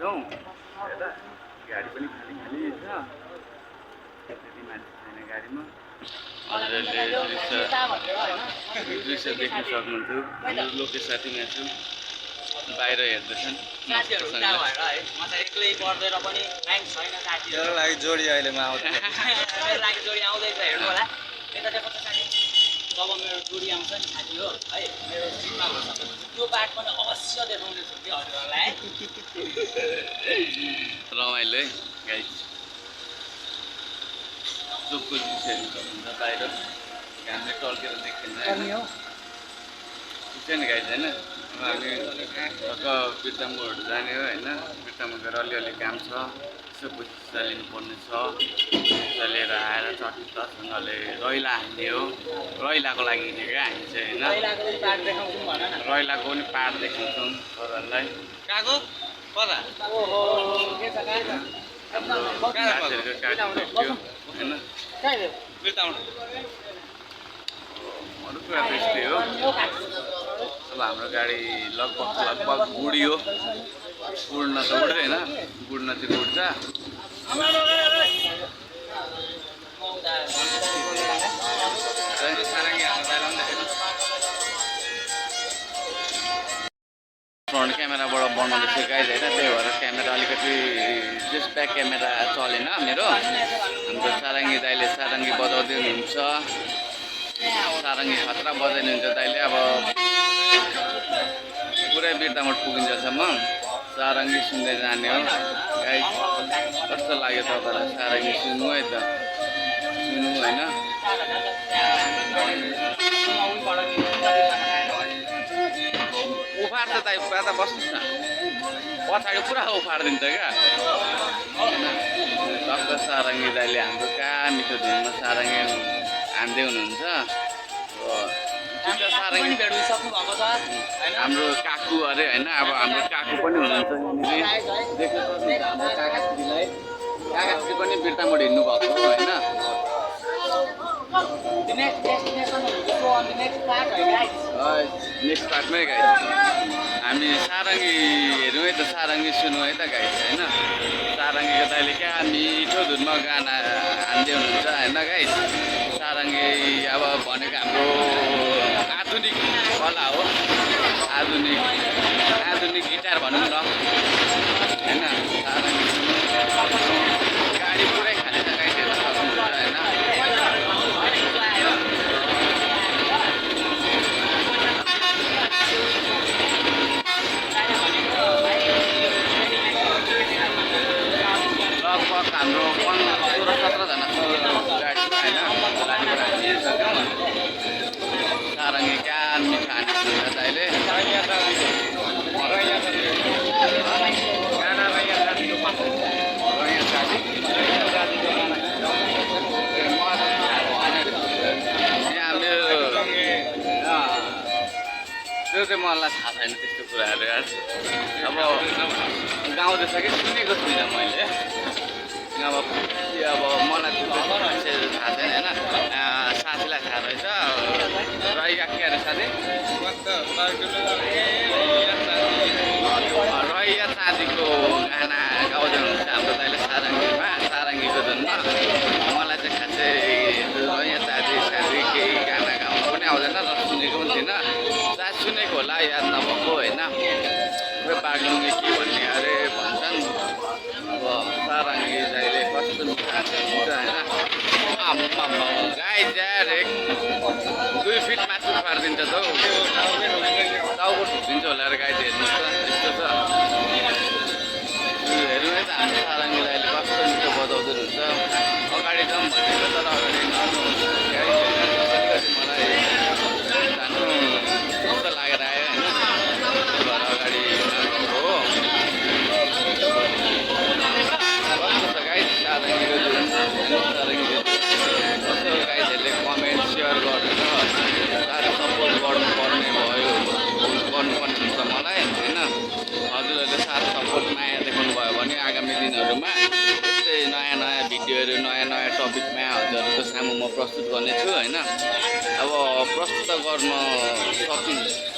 हिँड्छौँ हेर गाडी पनि खाली खाली छ त्यति मान्छे छैन गाडीमा हजुरहरूले दृश्य देख्न सक्नुहुन्थ्यो हाम्रो लोकेश साथी मासु बाहिर हेर्दैछन् मेरो लागि जोडी अहिलेमा आउँदैन मेरो लागि जोडी आउँदैछ हेर्नु होला यता देखो त साथी जब मेरो जोडी आउँछ नि साथी हो है मेरो सिटमा भइसकेपछि त्यो बात पनि अवश्य देखाउनेछु कि हजुरहरूलाई रमाइलो है गाइस चोकको दृश्यहरू सक्नुहुन्छ बाहिर घामले टल्केर देखिँदैन होइन गाइस होइन हामी टक्क बिर्तामोडहरू जाने हो होइन बिर्तामो गएर अलिअलि काम छ यसो पैसा लिनुपर्ने छ पैसा लिएर आएर चट्टासँगले रैला हान्ने हो रैलाको लागि हिँडेको क्या हामी चाहिँ होइन रैलाको पनि पाहाड देखाउँछौँ तपाईँहरूलाई कहाँको कता हाम्रो साथीहरूको काटिदिएको थियो होइन अरू कुरा त यस्तै हो अब हाम्रो गाडी लगभग बुढियो बुढ्न त बुढ्दैन बुढ्न चाहिँ बुढ्छ फ्रन्ट क्यामेराबाट बनाउँदैछु गाइज होइन त्यही भएर क्यामेरा अलिकति जस्ट ब्याक क्यामेरा चलेन मेरो हाम्रो सारङ्गी दाइले सारङ्गी बजाउँदै हुनुहुन्छ सारङ्गी खतरा बजाइदिनुहुन्छ दाइले अब पुरै बिर्तामोड पुगिन्जेलसम्म सारङ्गी सुन्दै जाने हो गाइज कस्तो लाग्यो तपाईँलाई सारङ्गी सुन्नु है त सुन्नु होइन उफार्छ त पुरा त बस्नुहोस् न पछाडि पुरा उफारिदिन्छ क्या होइन टक्क सारङ्गी दाइले हाम्रो कहाँ मिठो धुनमा सारङ्गी हान्दै हुनुहुन्छ सारङ्गी हाम्रो काकु अरे होइन अब हाम्रो काकु पनि हुनुहुन्छ देख्न सक्नुहुन्छ हाम्रो काकाश्रीलाई काकाश्री पनि बिर्तामोड हिँड्नु भएको हो होइन नेक्स्ट पार्टमै गाइस हामी सारङ्गी हेरौँ है त सारङ्गी सुनौँ है त गाइस होइन सारङ्गीको दाइले क्या मिठो धुनमा गाना हान्दै हुनुहुन्छ होइन गाइस सारङ्गी अब भनेको हाम्रो आधुनिक कला हो आधुनिक गिटार भनौँ न होइन सारङ्गी सुनौँ गाडी पुरै खाली छ गाइस हेर्न सक्नुहुन्छ होइन लगभग हाम्रो 16-17जना गाडीमा होइन गाडीबाट हालिसक्यौँ सारङ्गी क्या मिठो हान्नुहुन्छ दाइले त्यो चाहिँ मलाई थाहा छैन त्यस्तो कुराहरू यार अब गाउँदैछ कि सुनेको छुइनँ मैले अब मलाई थाहा छैन होइन साथीलाई थाहा रहेछ रैया के अरे साथी रैया साथीको गाना गाउँदै हुनुहुन्छ हाम्रो दाइले सारङ्गीको धुनमा मलाई चाहिँ खासै रैया साथी केही गाना गाउनु पनि आउँदैन र सुनेको पनि थिएन सायद सुनेको होला याद नभएको होइन बाग्लुङ्गे के भन्ने अरे भन्छन् अब सारङ्गी दाइले कस्तो मिठो हान्छ होइन गाई ज्याएर 2 फिट मासु पारिदिन्छ त हौ टाउको ठुक्दिन्छ होला र गाई हेर्नुहोस् त यस्तो छ हेर्नु है त हाम्रो सारङ्गी दाइले कस्तो मिठो बजाउँदै हुन्छ अगाडि जाउँ भनेको तर अगाडि अलिकति मलाई जानु कस्तो लागेर आयो होइन त्यही भएर अगाडि हो कस्तो छ गाइस सारङ्गीको धुन सारङ्गीको कस्तो गाइसहरूले कमेन्ट सेयर गरेर साह्रो सपोर्ट गर्नुपर्ने हुन्छ मलाई होइन हजुरहरूले साथ सपोर्ट माया देखाउनु भयो भने आगामी दिनहरूमा यस्तै नयाँ भिडियो भिडियोहरू नयाँ नयाँ टपिकमा हजुरहरूको सामु म प्रस्तुत गर्नेछु होइन। अब प्रस्तुत त गर्न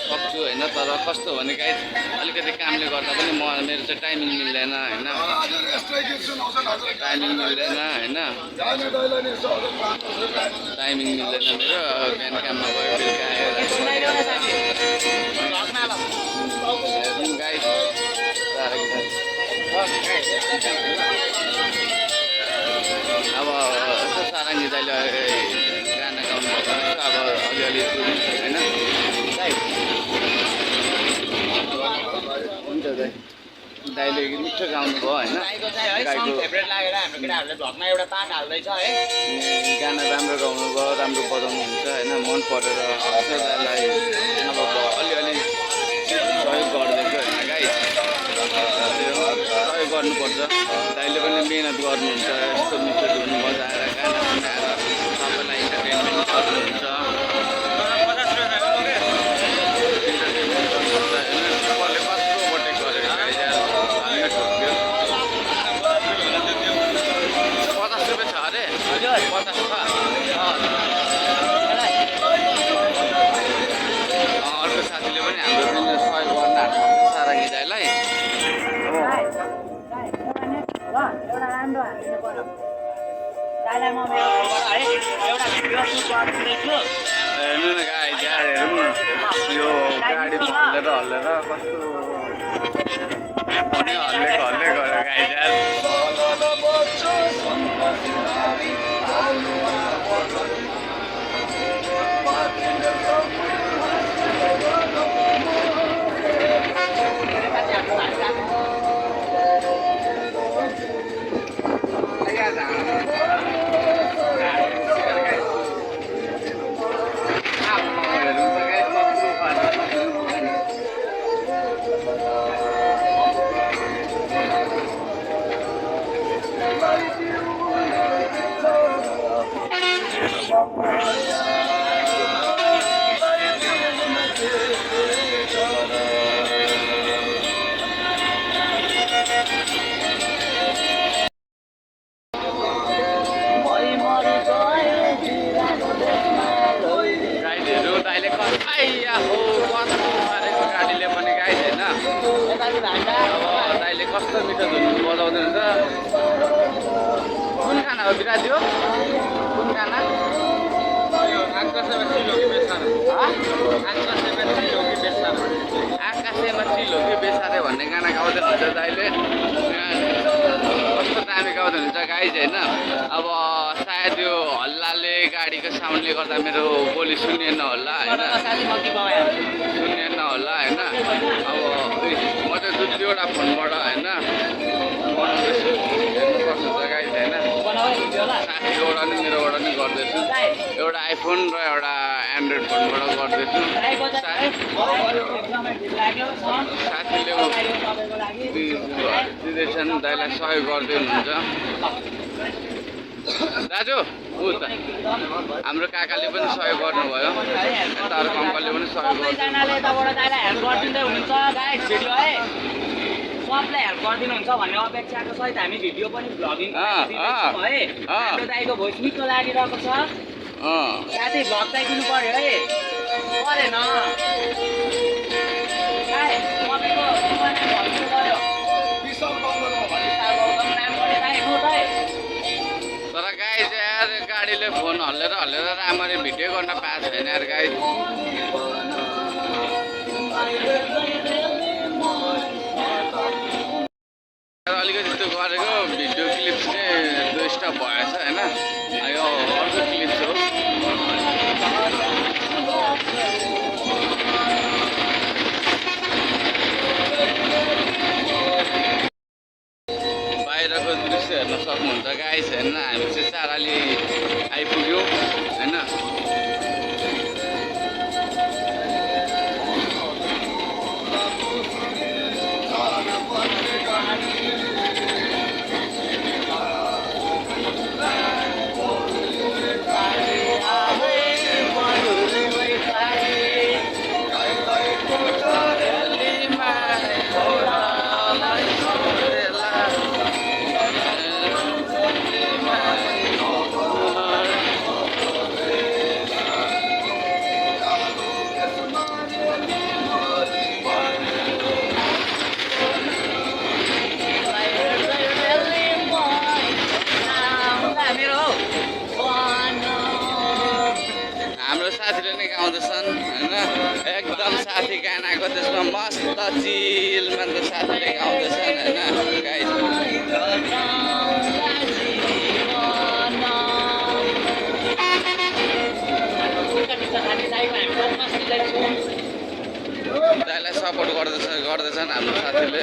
सक्छु होइन, तर कस्तो भने गाइस अलिकति कामले गर्दा पनि मेरो चाहिँ टाइमिङ मिल्दैन होइन, टाइमिङ मिल्दैन होइन, टाइमिङ मिल्दैन मेरो। बिहान काममा गयो, बेलुका आएर गाइस अब यसो सारङ्गी दाइले गाना गाउनु पर्छ अब अलिअलि होइन। हुन्छ दाइ, दाइले मिठो गाउनु भयो होइन, गाईको फेभरेट लागेर हाम्रो केटाहरूले भ्लगमा एउटा पार्ट हाल्दैछ है। गाना राम्रो गाउनु भयो, राम्रो बजाउनु हुन्छ होइन, मन परेर दाइलाई अब अलिअलि सहयोग गरिदिएको होइन गाई, सहयोग गर्नुपर्छ। दाइले पनि मिहिनेत गर्नुहुन्छ, यस्तो मिठो धुन बजाएर गाना सुनाएर सबैलाई इन्टरटेनमेन्ट गर्नुहुन्छ, इन्टरटेनमेन्ट गर्नुहुन्छ होइन। कसले कस्तो ओभरटेक गरेको गाई हामीलाई ठोक्यो। 50 रुपियाँ छ अरे, 50 छ। अर्को साथीले पनि हाम्रो पनि सहयोग गर्न आँट्छ सारङ्गी दाइलाई। एउटा राम्रो हालिदिनु पर्यो। दाइलाई म मेरो घरबाट है एउटा भिडियो सुट गरिदिँदैछु। हेर्नु न गाई जाएर हेरौँ न, यो गाडी हल्लेर हल्लेर कस्तो हल्ले गऱ्यो गाई जाएर। गाडीले पनि गाई छैन। अब दाइले कस्तो मिठो धुन बजाउँदै हुन्छ। कुन गाना हो बिराजी हो? कुन गाना? आकाशमा चिलो कि बेसारे भन्ने गाना गाउँदै हुन्छ दाइले। कस्तो दामी गाउँदै हुन्छ गाई चाहिँ होइन। अब सायद यो हल्लाले गाडीको साउन्डले गर्दा मेरो बोली सुनिएन होला होइन, सुनिएन होला होइन। अब म चाहिँ दुईवटा फोनबाट होइन बनाउँदैछु, हेर्नुपर्छ गाई चाहिँ होइन। साथीकोबाट नि मेरोबाट नि गर्दैछु, एउटा आइफोन र एउटा एन्ड्रोइड फोनबाट गर्दैछु। साथीले दिँदैछन्, दाइलाई सहयोग गर्दै हुनुहुन्छ। दाजु ऊ त हाम्रो काकाले पनि सहयोग गर्नुभयो, यताहरू अङ्कलले पनि सहयोग गर्नु। सबलाई हेल्प गरिदिनुहुन्छ भन्ने अपेक्षाको सहित हामी भिडियो पनि भ्लगिङ दिँदैछौँ है। हाम्रो दाइको भोइस मिठो लागिरहेको छ, साथै भ्लग चाहिँ दिनु पर्यो है, परेन तर गाई चाहिँ यार गाडीले फोन हल्लेर राम्ररी भिडियो गर्न पाएको छैन यार गाई। अलिकति त्यो गरेको भिडियो क्लिप चाहिँ डिस्टर्ब भएछ होइन, यो अर्को क्लिप हो। बाहिरको दृश्य हेर्न सक्नुहुन्छ गाई छैन। हामी चाहिँ चाराली आइपुग्यौँ होइन। यस्तो चिलमा त साथीले गाउँदैछन् होइन गाइस। दाइलाई सपोर्ट गर्दैछन् हाम्रो साथीले।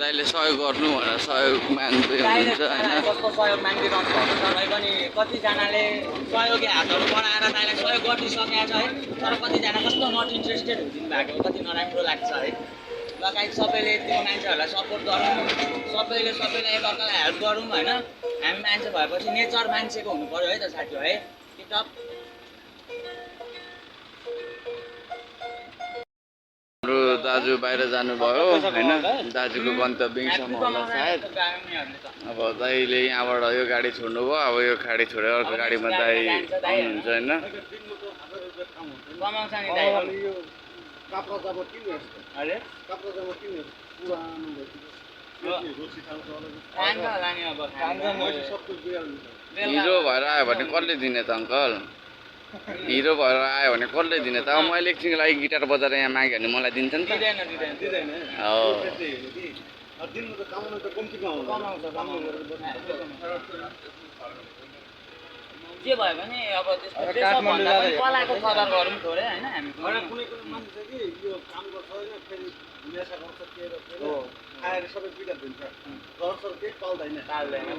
दाइले सहयोग गर्नु भनेर सहयोग माग्दै हुनुहुन्छ होइन। कस्तो सहयोग मागिरहनु भएको छ र पनि कतिजनाले सहयोगी हातहरू बढाएर दाइलाई सहयोग गरिसकेको छ है, तर कतिजना कस्तो नट इन्ट्रेस्टेड हुँदिनु भएको, कति नराम्रो लाग्छ है। ल गाइस, सबैले त्यो मान्छेहरूलाई सपोर्ट गरौँ, सबैले एकअर्कालाई हेल्प गरौँ होइन। हामी मान्छे भएपछि नेचर मान्छेको हुनु पऱ्यो है त साथी है। किताब हाम्रो दाजु बाहिर जानुभयो होइन, दाजुको गन्तव्यसम्म होला सायद। अब दाइले यहाँबाट यो गाडी छोड्नुभयो, अब यो गाडी छोडेर अर्को गाडीमा दाइ आउनुहुन्छ होइन। कमाउँछ नि दाइ। हिरो भएर आयो भने कसले दिने त अङ्कल? हिरो भएर आयो भने कसले दिने त? अब मैले एकछिनको लागि गिटार बजाएर यहाँ माग्यो भने मलाई दिन्छ नि त? जे भयो भने अब त्यसो भन्दा पनि कलाको कदर गरौँ थोरै होइन हामी।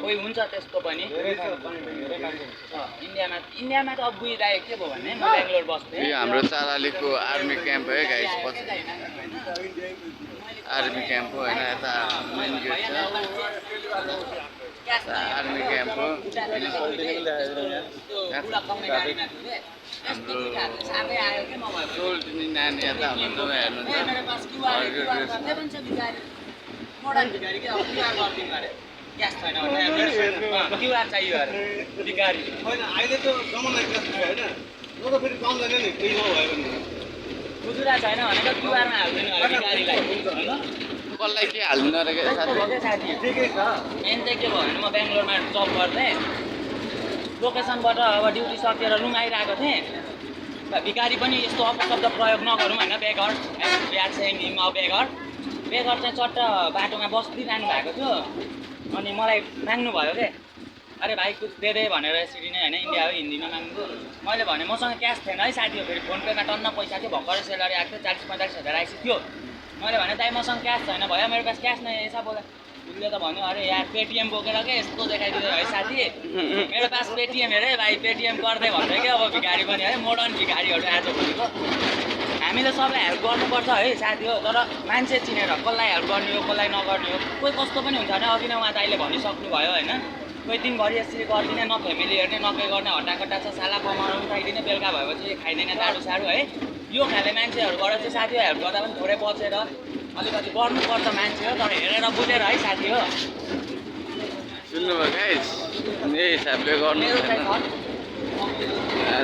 कोही हुन्छ त्यस्तो पनि इन्डियामा त अब बुझिरहेको के भयो भने म बेङ्गलोर बस्थेँ। यो हाम्रो चारालीको आर्मी क्याम्प है गाइस, पछि आर्मी क्याम्प हो होइन। यता मेन गेट छ, आर्मी क्याम्प हो। हाम्रो सोल्टिनी नानी यता हुनुहुन्छ हेर्नुहुन्छ। क्यास छैन भने क्युआर चाहियो अरे भिखारी। अहिले त जमाना क्यास होइन, म त फेरि पाउँदैन नि केही नभयो भने। खुजुरा छैन भने त क्युआरमा हाल्दैन अरे भिखारीलाई होइन। कसलाई के हाल्दिनँ अरे साथी ठिकै छ। मेन चाहिँ के भयो भने म बेङ्गलोरमा जब गर्थेँ, लोकेसनबाट अब ड्युटी सकेर रुम आइरहेको थिएँ। भिखारी पनि यस्तो अपशब्द प्रयोग नगरौँ होइन। बेगर बेगर चाहिँ चट्ट बाटोमा बसिरहनु भएको थियो। अनि मलाई माग्नु भयो के, अरे भाइ कुछ दे दे भनेर यसरी नै होइन, इन्डिया हो हिन्दीमा माग्नु। मैले भने मसँग क्यास थिएन है साथी हो, फेरि फोन पेमा टन्न पैसा थियो, भर्खरै सेलरी आएको थियो, 40-45 हजार आइसक्यो थियो। मैले भने दाइ मसँग क्यास छैन, भयो मेरो पास क्यास नै ऐसा बोला। उसले त भन्यो अरे यार पेटिएम बोकेर के यस्तो देखाइदियो है साथी, मेरो पास पेटिएम हेरे भाइ, पेटिएम गर्दै भन्दै क्या। अब भिखारी पनि है, मोडर्न भिखारीहरू आजभोलिको। हामीले सबलाई हेल्प गर्नुपर्छ है साथी हो, तर मान्छे चिनेर कसलाई हेल्प गर्ने हो कसलाई नगर्ने हो। कोही कस्तो पनि हुन्छ भने अघि नै उहाँ दाइले भनिसक्नु भयो होइन। कोही दिनभरि यसरी गरिदिने, न फ्यामिली हेर्ने न केही गर्ने, हट्टाकट्टा छ साला कमाउनु उठाइदिने, बेलुका भएपछि खाइदिने दारू सारू है। यो खाले मान्छेहरूबाट चाहिँ साथी हो हेल्प गर्दा पनि थोरै बचेर अलिकति गर्नुपर्छ मान्छे हो, तर हेरेर बुझेर है साथी हो। सुन्नुभयो गाइस, यही हिसाबले गर्नु छैन।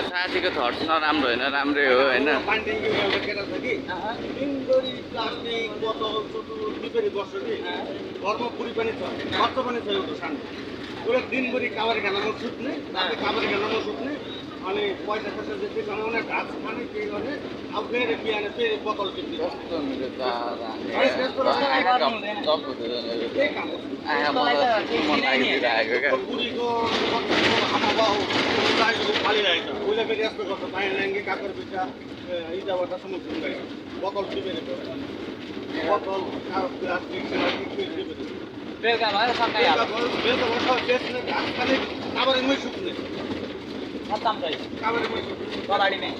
साथीको थट्स नराम्रो होइन, राम्रै हो होइन। पानीट्याङ्की एउटा केटा छ कि दिनभरि प्लास्टिक बोतल रिपेरी गर्छ कि, घरमा पुरी पनि छ, खर्च पनि छ एउटा सानो। उसले दिनभरि काबारी खानामा सुत्ने, काबारी खानामा सुत्ने, अनि पैसा पैसा जति कमाउने, घाँस खाने के गर्ने, अब फेरि बिहान फेरि बोतल टिप्ने। त्यही काम पुरीको हावाबाउ फालिरहेको छ। उसले फेरि यस्तो गर्छ, पानी ल्याङ्गे काकर बिटा इटाबाट समुद्र बोतल टिपेर बोतल प्लास्टिक बेलुका भयो सकाइ बेलुका बेच्ने घाँस खाने काबारीमै सुत्ने, खत्तम चाहिँ काबारीमै सुत्ने कबाडीमै।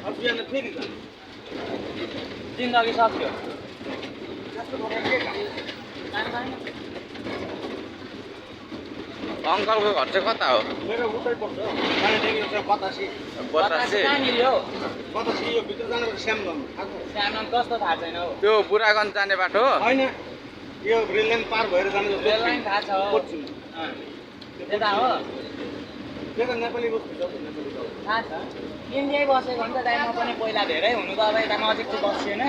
अब बिहान फेरि जाने जिन्दगी सक्यो। त्यस्तो गरेर के काम? अङ्कलको घर चाहिँ कता हो? मेरो उतै पर्छ पानीट्याङ्की छ 85 कहाँनिर हो? 85 यो भित्र जानु स्यामदम। स्यामदम कस्तो थाहा छैन हौ। त्यो बुढागञ्ज जाने बाटो हो? होइन, यो रेल लाइन पार भएर जानु। रेल लाइन थाहा छ। त्यता हो त्यही त नेपाली बस्ती छ नेपाली गाउँ थाहा छ इन्डियै बसेको नि त दाइ म पनि पहिला धेरै हुनु त अब यता नजिक चाहिँ बस्छु होइन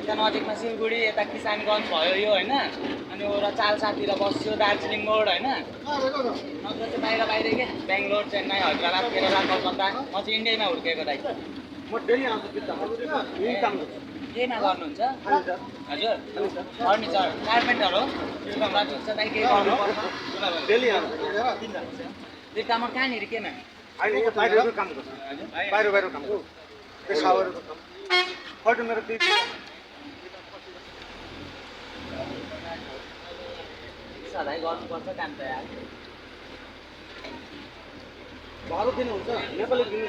यता नजिकमा सिलगढी यता किसानगञ्ज भयो यो होइन अनि एउटा चालसातिर बस्छु दार्जिलिङ मोड होइन नत्र चाहिँ बाहिर बाहिर के बेङ्गलोर चेन्नाई हैदराबाद केरला कलकत्ता म चाहिँ इन्डियामा हुर्केको दाइ म डेली आउँछु बित्थामा यही काम गर्छु केमा गर्नुहुन्छ खाली छ हजुर फर्निचर कार्पेन्टर हो बिर्तामा ठिक छ दाइ केही गर्नु पर्छ डेली आउँछु बिर्तामा कहाँनिर केमा अहिले यो बाहिरको काम गर्छु बाहिर काम गर्छु पेसावरको काम खर्च मेरो त्यही सधैँ गर्नुपर्छ काम त यार भाडो दिनुहुन्छ नेपाली दिनु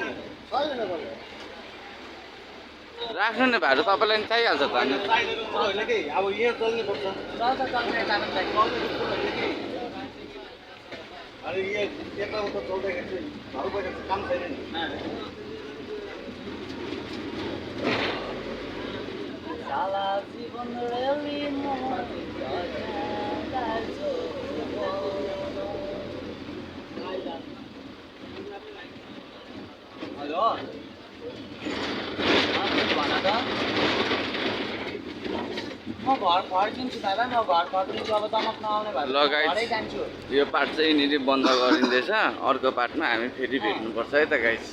छैन नेपाली राख्नु नि भाडो तपाईँलाई नि चाहिहाल्छ त अनि होइन कि अब यहाँ चल्नु पर्छ चल्छ चल्ने कारण दाइ अरे यहाँ यताउता चल्दाखेरि चाहिँ भाडो पैसा काम छैन नि साला जीवन रेली हेलो भन त म घर फर्किन्छु दादा म घर फर्किन्छु अब तमक नआउने भएर ल गाइस। घरै जान्छु यो पार्ट चाहिँ यिनीहरू बन्द गरिँदैछ अर्को पार्टमा हामी फेरि भेट्नुपर्छ है त गाइस